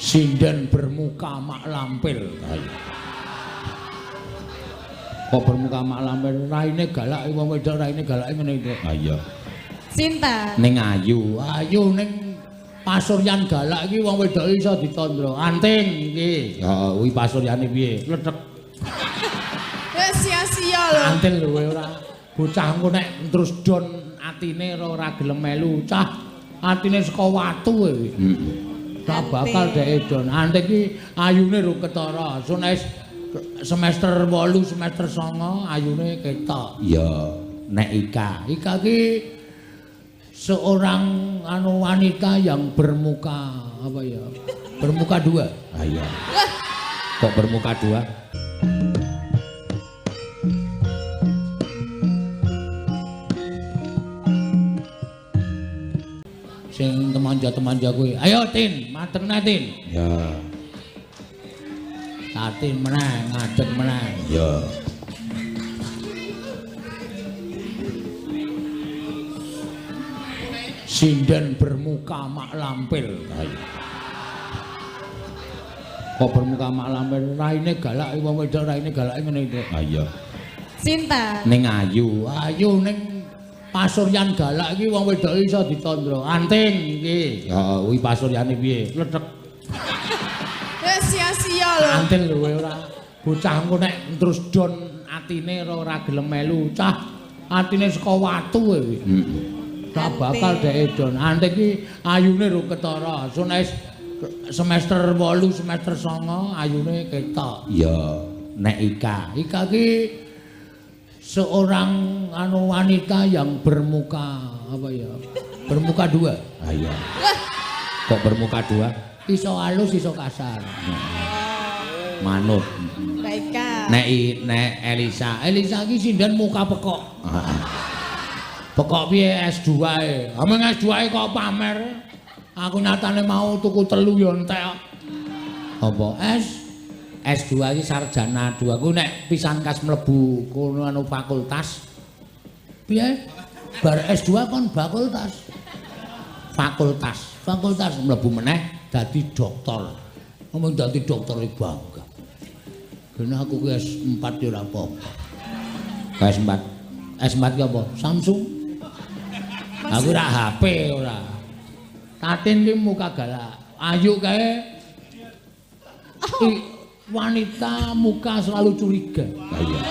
Sinden bermuka mak lampil. Ayo. Kok bermuka mak lampil raine galak wong wedok raine galak ngene iki. Ha iya. Sinten? Ning ayu, ayu ning pasuryan galak iki wong wedok iso ditandra. Anting iki. Heeh, kuwi pasuryane piye? Lethek. Wis sia-sia lho. Antil lho kowe ora. Bocah engko nek terus don atine ora gelem melu. Cah atine saka watu kowe. Heeh. Tak bakal dheke don. Anting iki ayune ro ketara. Sun semester 8, semester 9 ayune ketok. Iya, nek Ika. Ika ki seorang anu wanita yang bermuka apa ya? Bermuka dua. Ah iya. Kok bermuka dua? Sing temanja-temanja kuwi. Ayo Tin, mateng Tin. Ya. Tatin meneh, ngadeg meneh. Ya. Sinden bermuka mak lampil. Ayo. Kok bermuka mak lampil raine galak wong wedok raine galak ngene iki. Ha iya. Sinten? Ning ayu, ayu ning pasuryan galak iki wong wedok iso ditandra. Anting iki. Heeh, kuwi pasuryane piye? Lethek. Wis sia-sia lho. Antil lho kowe ora. Bocah engko nek terus don atine ora gelem melu. Cah atine saka watu kowe. Heeh. Tak bakal dheke don. Anting iki ayune ro ketara. Sun semester 8, semester 9 ayune ketok. Iya, nek Ika. Ika ki seorang anu wanita yang bermuka apa ya? Bermuka dua. Ah iya. Kok bermuka dua? Iso halus, iso kasar. Manut. Mbak Ika. Nek nek Elisa. Elisa ki sinden muka pekok. Heeh. Pekok piye S2 e? Ameng S2 e kok pamer. Aku nyatane mau tuku 3 ya entek. Apa? S2 iki sarjana 2. Ku nek pisan kas mlebu kono anu fakultas. Piye? Bar S2 kon fakultas. Fakultas. Fakultas mlebu meneh dadi doktor. Ngomong dadi doktor iki bangga. Gene aku ki S4 ya ora apa-apa. S4. S4 ki apa? Samsung. Aku ora HP ora. Tatin ki muka galak. Ayu kae. Wanita muka selalu curiga. Lah iya.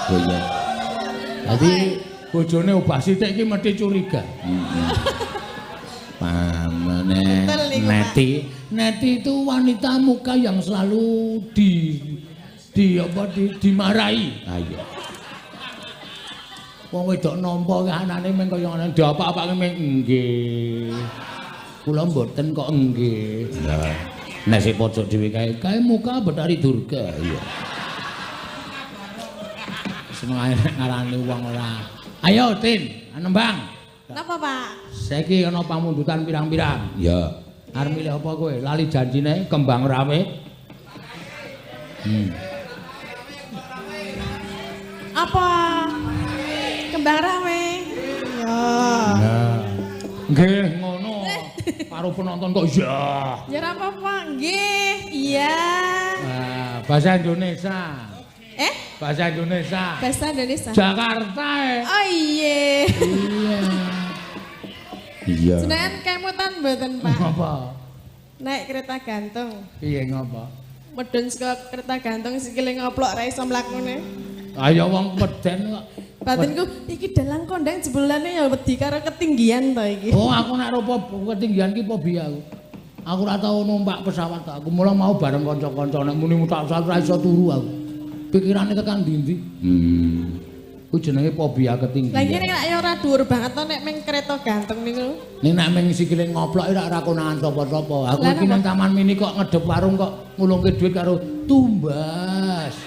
Oh iya. Dadi bojone obah sithik iki mesti curiga. Heeh. Pamane Neti. Neti itu wanita muka yang selalu di apa dimarahi. Ah iya. Wong wedok nampa kahanane meng kaya ngene diapa-apake meng nggih. Kula mboten kok nggih. Lah nek sing pojok dhewe kae kae muka Betari Durga. Iya. Senengane ngarani wong ora. Ayo Tin, nembang. Napa, Pak? Saiki ana pamundutan pirang-pirang. Iya. Arep milih apa kowe? Lali janjine kembang rawe. Apa? Kembang rawe. Iya. Nah. Nggih, ngono. Karo penonton kok iya. Ya ora apa-apa, nggih. Iya. Nah, bahasa Indonesia. Eh? Bahasa Indonesia. Bahasa Indonesia. Jakarta. Oh iya. Iya. Iya. Jenengan kemutan mboten, Pak? Ngapa? Naik kereta gantung. Piye ngapa? Medun saka kereta gantung sikile ngoplok ra iso mlakune. Ayo wong meden kok. Batinku iki dalang kondang jebulane ya wedi karo ketinggian to iki. Oh, aku nek rupa ketinggian ki fobia aku. Aku ora tau numpak pesawat aku. Mula mau bareng kanca-kanca nek muni mutak pesawat ora iso turu aku. Pikirane tekan ndi-ndi. Ku jenenge fobia ketinggian. Lah iki nek ya ora dhuwur banget to nek meng kereta gantung niku. Ning nek meng sikile ngoplok ora ora konangan sapa-sapa. Aku iki nang taman mini kok ngedep warung kok ngulungke dhuwit karo tumbas.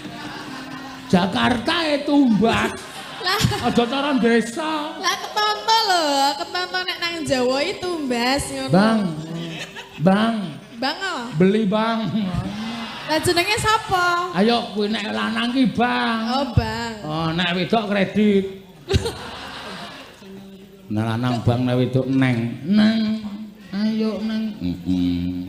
Jakarta e tumbas. Lah aja cara desa. Lah ketonto lho, ketonto nek nang Jawa iki tumbas ngono. Bang. Bang. Bang apa? Beli, Bang. Lah jenenge sapa? Ayo kuwi nek lanang ki Bang. Oh, Bang. Oh, nek wedok kredit. Nek lanang Bang, nek wedok neng. Neng. Ayo neng. Heeh.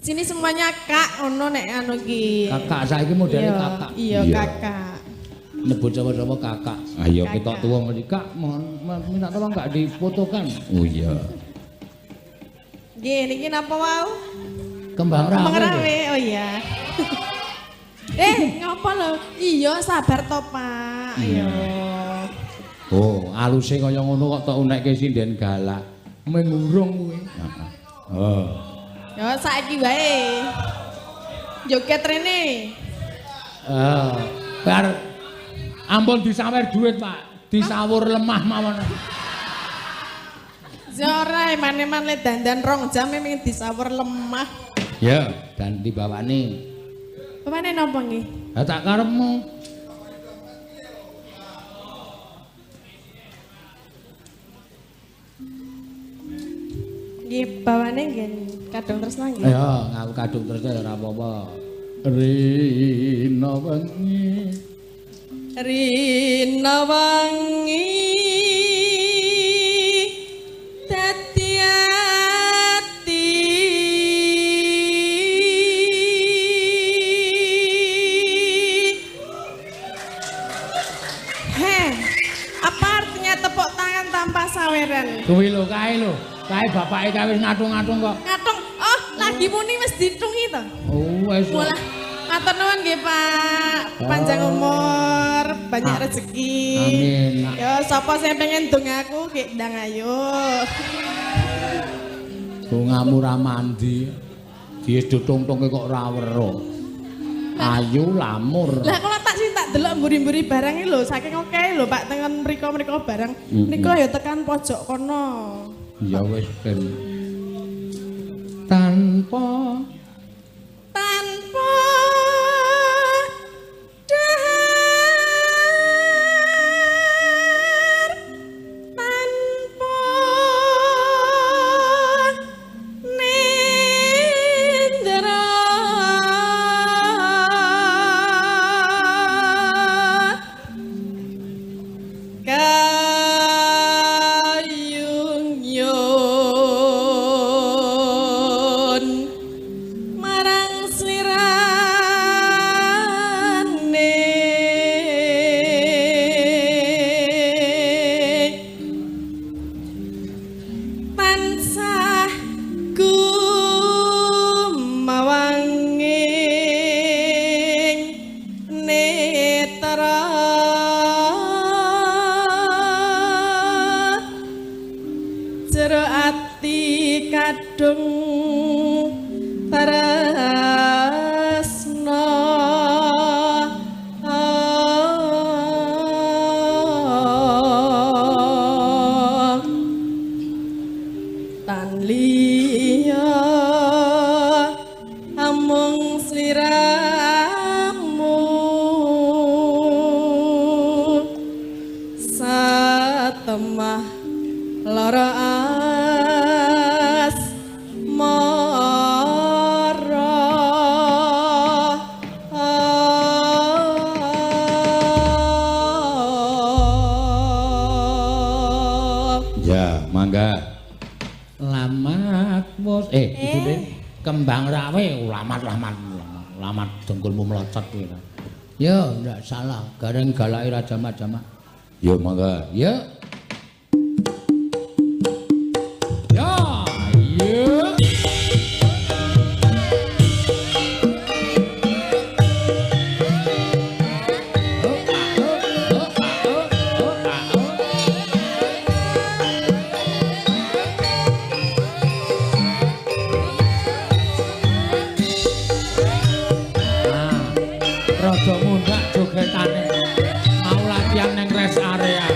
Di sini semuanya kak ono nek anu ki. Kakak saiki modele kakak. Iya, kakak. Nyebut sapa-sapa kakak. Ayo ketok tuwa mesti kak, mohon minta tolong gak difotokan. Oh iya. Nggih, niki napa wau? Kembang rawe. Kembang rawe. Oh iya. Ngopo lho? Iya, sabar to, Pak. Iya. Oh, aluse kaya ngono kok tok unekke sinden galak. Mengurung kuwi. Heeh. Oh. Ya saiki wae. Joget rene. Bar ampun disawer duit, Pak. Disawur lemah mawon. Ya ora eman-eman le dandan rong jam mung disawur lemah. Ya, dan dibawani. Bawane napa nggih? Ha tak karepmu. Nggih, bawane nggih kadung tresna nggih. Ya, aku kadung tresna ya ora apa-apa. Rina wengi. Rina wengi dadi ati. Heh, apa artinya tepuk tangan tanpa saweran? Kuwi lho kae lho. Kae bapake kae wis ngatung-ngatung kok. Ngatung. Oh, lagi muni wis ditungi to. Oh, wis. Walah, matur nuwun nggih, Pak. Panjang umur, banyak rezeki. Amin. Ya, sapa sing pengen dongaku nggih ndang ayo. Dongamu ra mandi. Dies dotong-tongke kok ora weruh. Ayu lamur. Lah kula tak sing tak delok mburi-mburi barang iki lho, saking akeh lho Pak tengen mriko-mriko barang. Mriko ya tekan pojok kono. Ya wis ben. Tanpa dahar, tanpa nindra, kayung yun marang slirane tansah gumawanging netra jero ati kadung tresna. Tan liya amung sliramu satemah lara asmara. Ya, mangga. Lamat wis ibune kembang rawe lamat lamat lamat dengkulmu melocot kuwi. Ya, ndak salah. Gareng galake ra jamak-jamak. Ya mangga. Ya. Ya, iya. Rada mundak jogetane. Mau latihan nang rest area.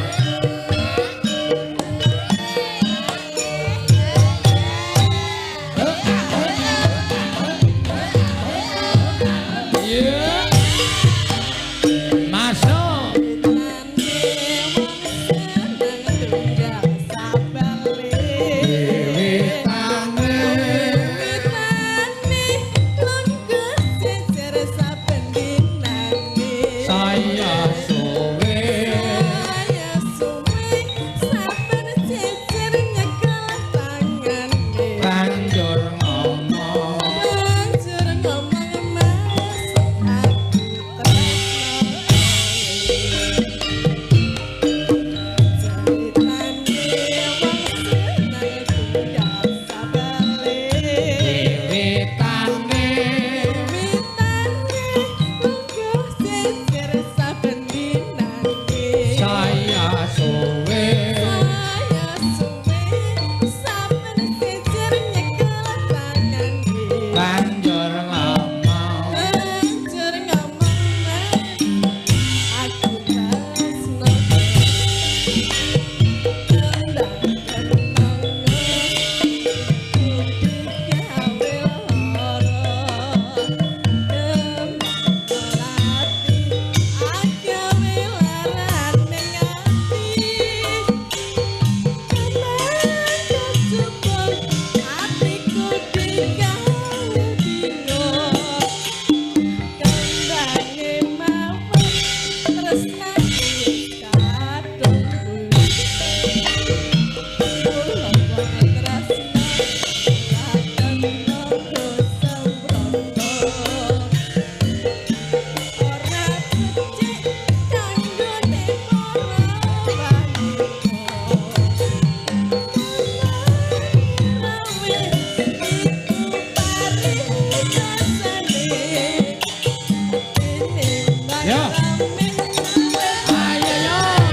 Iya. Masuk. Wiwitane lungguh jejer saben dinane. Banjur ngomong. Banjur ngomong aku tresno. Ya. Ayo yo.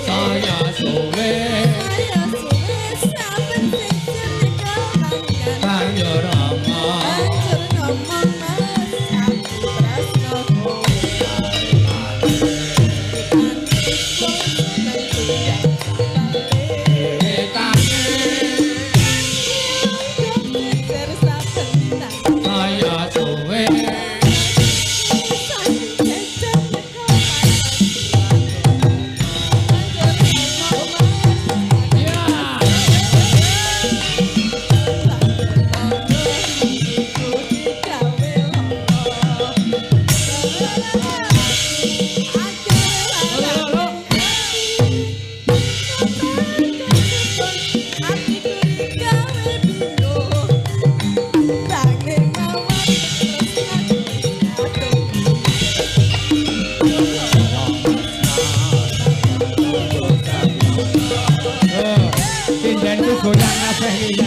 Saya suwe banjur ngomong. Saya suwe. Ya. Lo lo. Sindenku goyang kabeh iki.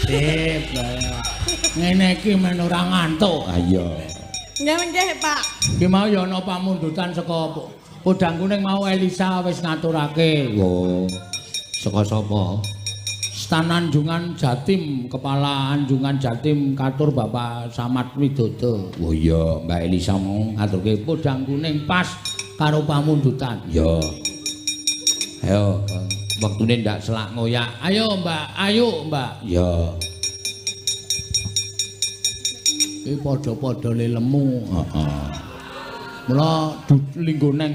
Sip. Ngene iki men ora ngantuk. Ha iya. Nggih, Pak. Ki mau ya ana pamundutan saka Podang Kuning mau Elisa wis ngaturake. Oh. Saka sapa? Stan Anjungan Jatim, Kepala Anjungan Jatim katur Bapak Samad Widodo. Oh iya, Mbak Elisa mau ngaturke Podang Kuning pas karo pamundutan. Iya. Ayo, wektune ndak selak ngoyak. Ayo, Mbak, ayo, Mbak. Iya. Iki padha-padha lemu. Heeh. Mula linggo neng